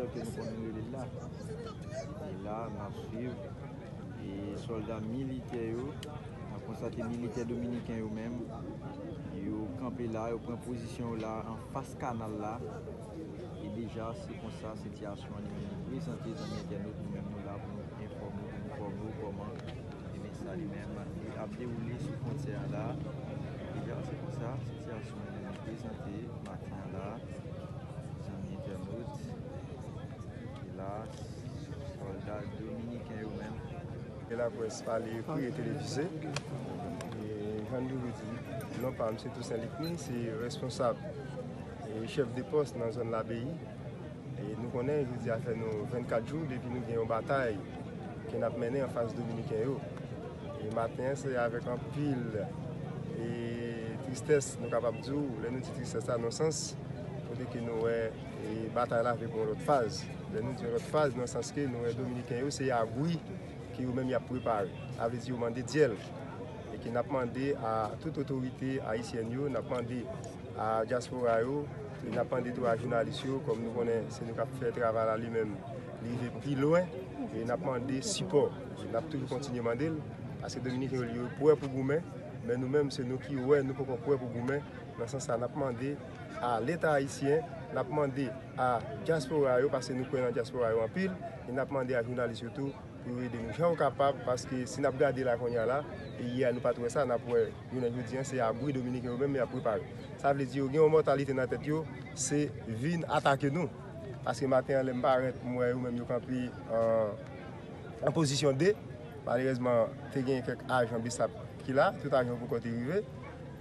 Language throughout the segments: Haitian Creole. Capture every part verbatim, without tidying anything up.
Ke nou konn rele l la. E la, n ap swiv. E sòlda militè yo, n ap konstate militè dominiken yo menm, yo kanpe la, yo pran pozisyon yo la anfas kanal la. E deja, se konsa sitiyasyon an li menm li prezante, zanmi entènot, nou menm nou la pou nou enfòme w, pou nou fòme w kòman, ebyen, sa li menm li ap dewoule sou fwontyè a la. Deja, se konsa sitiyasyon an li menm li prezante maten an la, zanmi entènot. E la, sòlda dominiken yo menm. E laprès pale, ekri e televize. E jan n toujou di, non pa m se Toussaint Lucny, se responsab e chèf de pòs nan zòn Labeyi. E nou konnen jodi a fè nou vennkat jou depi nou gen yon batay ke n ap mennen anfas dominiken yo. E maten an, se avèk anpil e tristès, nou kapab di w, lè nou di tristès la nan sans, kote ke nou wè e batay la vle pran yon lòt faz. Lè nou di yon lòt faz, nan sans ke nou wè dominiken yo, se abri ke yo menm y ap prepare. Sa vle di yo mande dyèl. E ke n ap mande a tout otorite ayisyèn yo, n ap mande a dyaspora yo, e n ap mande tou a jounalis yo, kòm nou konnen se nou k ap fè travay la li menm, li rive pi lwen, e n ap mande sipò. E n ap toujou kontinye mande l, paske dominiken yo, yo prè pou goumen, men nou menm, se nou ki wè nou poko prè pou goumen. Nan sans sa, n ap mande a Leta ayisyen, n ap mande a dyaspora yo, paske nou kwè nan dyaspora yo anpil, e n ap mande a jounalis yo tou, pou yo ede nou jan yo kapab, paske si n ap gade la kounye a la, e yè a nou pa t wè sa, n ap wè jounen jodi an, se abri dominiken yo menm y ap prepare. Sa vle di yo gen yon mòtalite nan tèt yo, se vin atake nou. Paske maten an, lè m parèt, m wè yo menm yo kanpe an, an pozisyon de. Malerezman, te gen kèk ajan BSAP ki la, tout ajan yo poko te rive.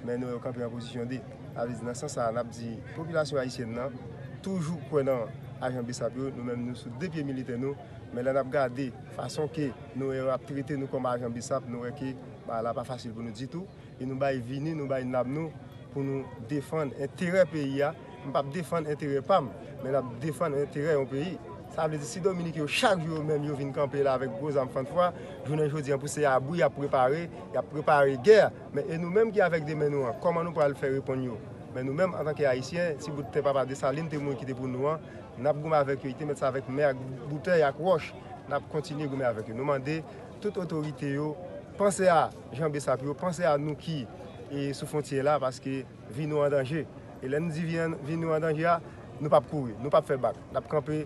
Men nou yo kanpe an pozisyon de. Sa vle di, nan sans sa a, n ap di popilasyon ayisyèn nan toujou kwè nan ajan BSAP yo. Nou menm, nou sou de pye militè nou. Men lè n ap gade fason ke nou wè yo ap trete nou kòm ajan BSAP, nou wè ke bagay la pa fasil pou nou ditou. E nou bay vi nou, nou bay nanm nou pou nou defann enterè peyi a. M p ap defann enterè pa m, men n ap defann enterè yon peyi. Sa vle di, si Dominiken yo, chak jou yo menm, yo vin kanpe la avèk gwo zam fann fwa, jounen jodi an, pou se abri y ap prepare, y ap prepare gè. Men e nou menm ki avèk de men nou an, kòman nou pral fè reponn yo? Men nou menm, antanke Ayisyen, ti bout tè Papa Desalin te mouri kite pou nou an, n ap goumen avèk yo, li te mèt sa avèk mè ak boutèy ak wòch, n ap kontinye goumen avèk yo. Nou mande tout otorite yo, panse a jan BSAP yo, panse a nou ki e sou fwontyè la, paske vi nou an danje. E lè nou di vi an, vi nou an danje a, nou p ap kouri, nou p ap fè bak. N ap kanpe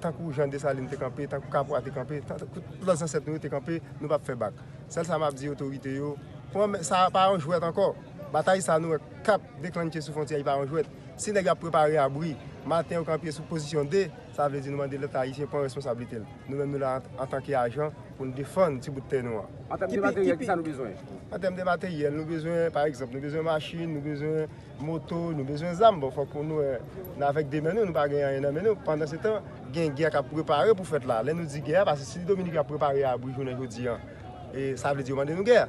tankou jan Desalin te kanpe, tankou Kapwa te kanpe, tankou tout lòt zansèt nou yo te kanpe, nou p ap fè bak. Sèl sa m ap di otorite yo, pran men, sa pa yon jwèt ankò. Batay sa nou wè k ap deklanche sou fwontyè, li pa yon jwèt. Si nèg yo ap prepare abri, maten yo kanpe sou pozisyon de, sa vle di nou mande Leta ayisyen pran responsablite l. Nou menm nou la an, antanke ajan pou n defann ti bout tè nou an. An tèm de materyèl, ki sa nou bezwen? An tèm de materyèl, nou bezwen, pa egzanp, nou bezwen machin, nou bezwen moto, nou bezwen zam. Bon, fòk nou wè, n avèk de men nou, nou pa gen anyen nan men nou. Pandansetan, gen gè k ap prepare pou fèt la. Lè nou di gè a, paske si Dominik ap prepare abri jounen jodi an, e sa vle di yo mande nou gè.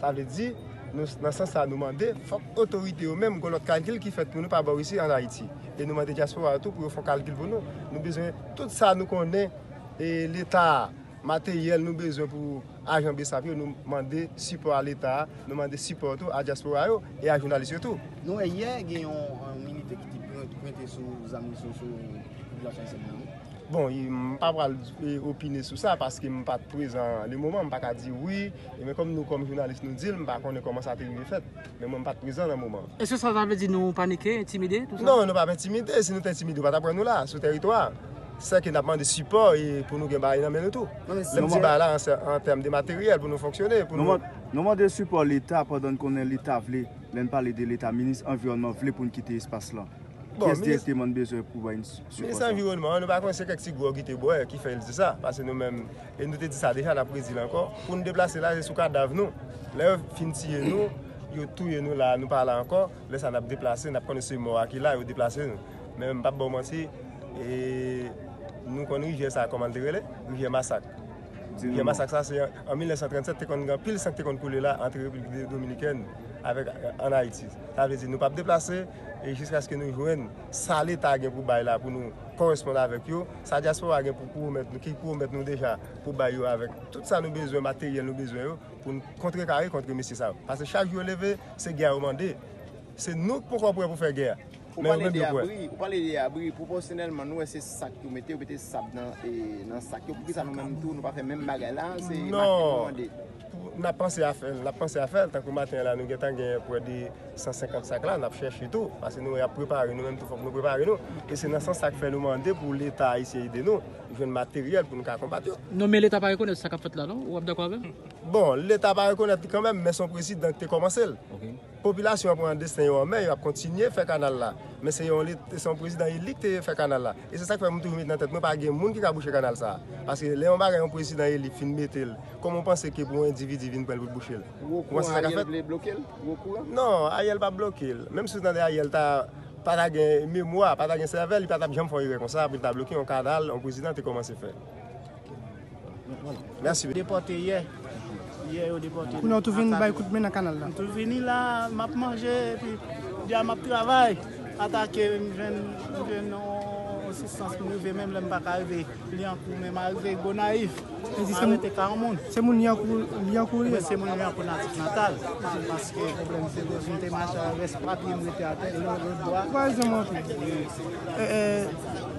Sa vle di, nou, nan sans sa, nou mande, fòk otorite yo menm, gon lòt kalkil ki fèt pou nou pa bò isi ann Ayiti. E nou mande dyaspora yo tou pou yo fè yon kalkil pou nou. Nou bezwen tout sa nou konnen, e Leta a, materyèl nou bezwen pou ajan BSAP yo, nou mande sipò a Leta a, nou mande sipò tou a dyaspora yo e a jounalis yo tou. Nou wè yè gen yon, yon militè ki te pwen-, pwente sou zam li sou, sou popilasyon ayisyèn nan, wi. Bon, e, m pa pral, e, opine sou sa, paske m pa t prezan le moman, m pa ka di wi, e men kòm nou, kòm jounalis, nou di l, m pa konnen kòman sa te rive fèt. Men mwen, m pa t prezan nan moman an. Èske sa, sa vle di nou panike, entimide, tou sa? Non, nou p ap entimide. Si nou te entimide, ou pa t ap wè nou la, sou tèritwa. Sèke n ap mande sipò e pou nou gen bagay nan men nou tou. Non, men lè m di bagay la, an, an tèm de materyèl pou nou fonksyone, pou nou. Nou man-, nou mande sipò Leta pandan n konnen Leta vle, lè n pale de Leta, minis anviwònman vle pou n kite espas lan. Bon, kiyès minis direkteman n bezwen pou bay n si-, sipò sa? Minis anviwònman an, nou pa konnen, se kèk ti gwòg li te bwè ki fè l di sa, paske nou menm, e nou te di sa deja, n ap redi l ankò. Pou n deplase la, se sou kadav nou. Lè yo fin tiye nou, yo touye nou la, nou pa la ankò. Lè sa n ap deplase, n ap konnen se mò a ki la, yo deplase nou. Men m p ap ba w manti, e nou konn rivyè sa a, kòman l te rele? Rivyè Masak. Rivyè Masak sa, se an, an mil nèf san trannsèt, te konn gen anpil san ki te konn koule la ant Repiblik Dominikèn avèk, ann Ayiti. Sa vle di, nou p ap deplase, e jiskaske nou jwenn sa Leta gen pou bay la, pou nou kòresponn avèk yo, sa dyaspora gen pou pwomèt nou, ki pwomèt nou deja pou bay yo avèk tout sa nou bezwen, materyèl nou bezwen yo, pou n kontrekare kont mesye sa yo. Paske chak jou yo leve, se gè yo mande. Se nou k poko prè pou fè gè a. Ou pale de abri, ou pale de abri, pwopòsyonèlman, nou wè se sak yo mete, yo mete sab nan, e, nan sak yo. Poukisa nou menm tou, nou pa fè menm bagay la? Se maten nou mande. N ap panse a fè l, n ap panse a fè l. Tankou maten an la, nou gentan gen prè de san senkant sak la, n ap chèche tou. Paske nou y ap prepare, nou menm tou fòk nou prepare nou. E se nan sans sa k fè nou mande pou Leta ayisyen ede nou jwenn materyèl pou nou ka konbat yo. Non, men Leta pa rekonèt sa k ap fèt la, non? Ou ap dakò avè m? Bon, Leta pa rekonèt li kanmenm, men se yon prezidan ki te kòmanse l. Popilasyon an pran desten yo an men, y ap kontinye fè kanal la. Men se yon, se yon prezidan eli ki te fè kanal la. E se sa k fè m toujou met nan tèt mwen, pa gen moun ki ka bouche kanal sa a. Paske lè yon bagay, yon prezidan eli fin mete l, kòman w panse ke pou yon endividi vin pran l pou l bouche l? Ou panse sa ka fèt? Ariel vle bloke l? Ou okouran? Non, Ariel pa bloke l. Menm si w tande Ariel ta, pa ta gen memwa, pa ta gen sèvèl, li pa t ap janm fè yon erè konsa, pou l ta bloke yon kanal yon prezidan te kòmanse fè. Mèsi. Depòte yè. Yè yo depòte nou. Kounye a w tou vin bay kout men nan kanal la. M tou vini la, m ap manje, epi di a m ap travay. Atake, m jwenn, m jwenn yon asistans, m rive menm lè m pa ka rive Lyankou, men m arive Gonayiv. M arete ka yon moun. Se moun Lyankou, Lyankou li ye? Mwen se moun Lyankou natif natal. Paske pwoblèm se ke m te mache a rès papye m rete atè, e lòt bò a. Kraze mwen tou. E, e,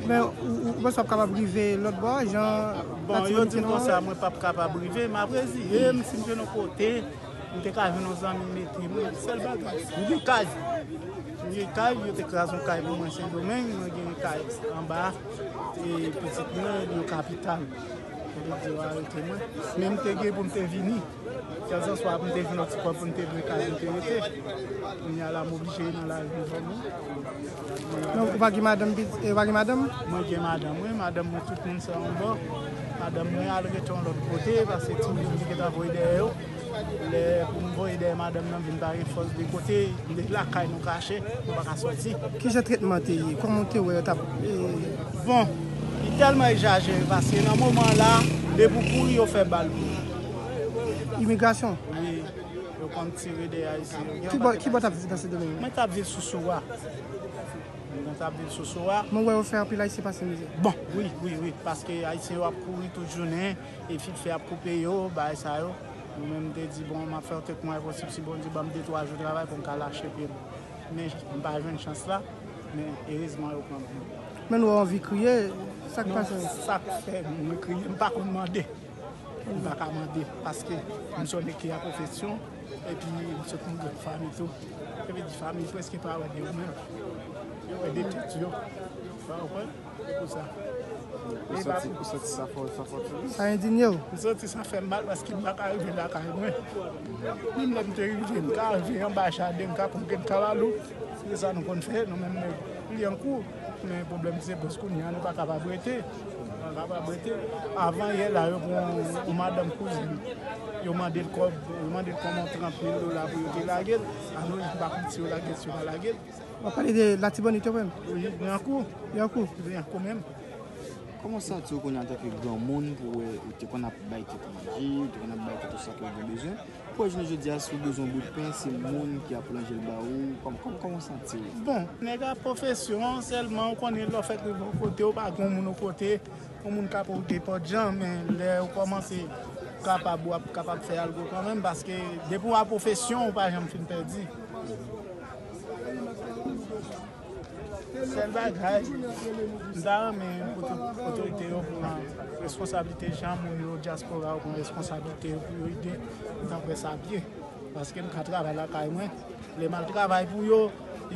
men ou, ou, ou panse w ap kapab rive lòt bò a, jan Bon, yo di m konsa, mwen p ap kapab rive, m ap reziye m, si m jwenn yon kote, m te ka jwenn yon zanmi mete mwen, sèl bagay. M gen kay. M gen kay, yo te kraze yon kay pou mwen Sendomeng, mwen gen yon kay anba, e pitit mwen, nan kapital. Yo te di yo arete mwen. Men m te gen pou m te vini. Kèlkanswa pou m te jwenn yon ti kòb pou m te lwe kay, m te rete. Kounye a la, m oblije nan lari pou m fè moun. Non, ou pa gen madanm, pit-, e, ou pa gen madanm? Mwen gen madanm, wi. Madanm mwen, tout moun se yon bò. Madanm mwen al rete yon lòt kote, paske timoun li gentan voye dèyè yo. Lè pou m voye dèyè madanm nan vin pa gen fòs de kote, de lakay nou kache, nou pa ka sòti. Kijan tretman te ye? Kòman w te wè yo t ap, e, Bon, li tèlman egzajere, paske nan moman la, depi w kouri, yo fè bal pou ou. Imigrasyon? Wi, yo konn tire de Ayisyen yo. Ki bò, ki bò w t ap viv nan Sendomeng? Mwen t ap viv sou Soura. Mwen t ap viv sou Soura. Mwen wè yo fè anpil Ayisyen pase mizè. Bon, wi, wi, wi, paske Ayisyen yo ap kouri tout jounen, epi fè ap koupe yo, bagay sa yo. Mwen menm, m te di, bon, m ap fè tout mwayen posib, si Bondye ban m de twa jou travay pou m ka lache pye m. Men m pa jwenn chans la, men erezman yo pran m. Men nou anvi kriye, sa k pase? Non, sa k fè mwen kriye, m pa konn mande. M pa ka mande, paske m se yon nèg ki a pwofesyon, epi m sot nan yon fanmi tou. Epi di fanmi prèske pa wè de yo menm. Yo wè de tèt yo. Ou pa konprann? Se pou sa. Ou santi, ou santi sa fè w, sa fè w tris? Sa endinye w? M santi sa fè m mal paske m pa ka rive lakay mwen. Menm lè m te rive, m ka rive anba jaden, m ka pran grenn kalalou. Se sa nou konn fè, nou menm nèg Lyankou. Men pwoblèm se plis kounye a, nou pa kapab rete. Nou pa kapab rete. Avan yè la, yo pran yon madanm kouzin. Yo mande l kòb, yo mande l kòman trant mil dola pou yo te lage l. Alò, m pa konn si yo lage l, si yo pa lage l. W ap pale de Latibonit yo menm? Wi, Lyankou. Lyankou? Lyankou menm. Kòman w santi w kounye a antanke granmoun pou w wè ou te konn ap bay tèt ou manje, ou te konn ap bay tèt ou sa ke w gen bezwen? Pou w wè jounen jodi a, si w bezwen yon bout pen, se moun ki ap ranje l ba ou. Kòm, kòm, kòman w santi w? Bon, nèg a pwofesyon, sèlman ou konnen lè w fèk rive yon kote, ou pa gen yon moun yon kote, yon moun ka pote pòt jan, men lè ou kòmanse kapab, w ap kapab fè algo kanmenm, paske depi w a pwofesyon, ou pa janm fin pèdi. Sèl bagay, m ta renmen oto-, otorite yo pran responsablite, jan moun yo dyaspora yo pran responsablite yo pou yo ede, m ta kwè sa byen. Paske m ka travay lakay mwen, lè m al travay pou yo,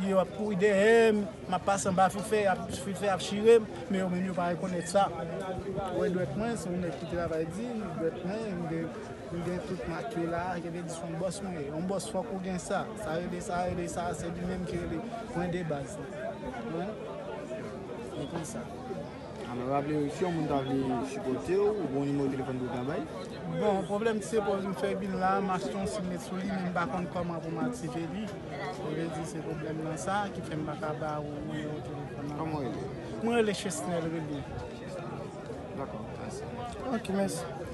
yo ap kouri dèyè m, m ap pase anba fifè, ap, fifè ap chire m, men yo menm yo pa rekonèt sa. Ou wè dwèt mwen, se yon nèg ki travay di, dwèt mwen, m gen M gen tout mak yo la, ki vle di se yon bòs mwen ye. Yon bòs fòk ou gen sa. Sa rele, sa rele, sa, se li menm ki rele pwen de baz la. Wi. Se konsa. Alò, raple, si yon moun ta vle sipòte w, ou gen yon nimewo telefòn pou w ta bay? Bon, pwoblèm se pòz m fè vin la, m achte yon sim met sou li, men m pa konn kòman pou m aktive li. Sa vle di se pwoblèm nan sa ki fè m pa ka ba ou nimewo telefòn nan. Kòman w rele? Mwen rele Chesnel Rene. Dakò, mèsi. Ok, mèsi.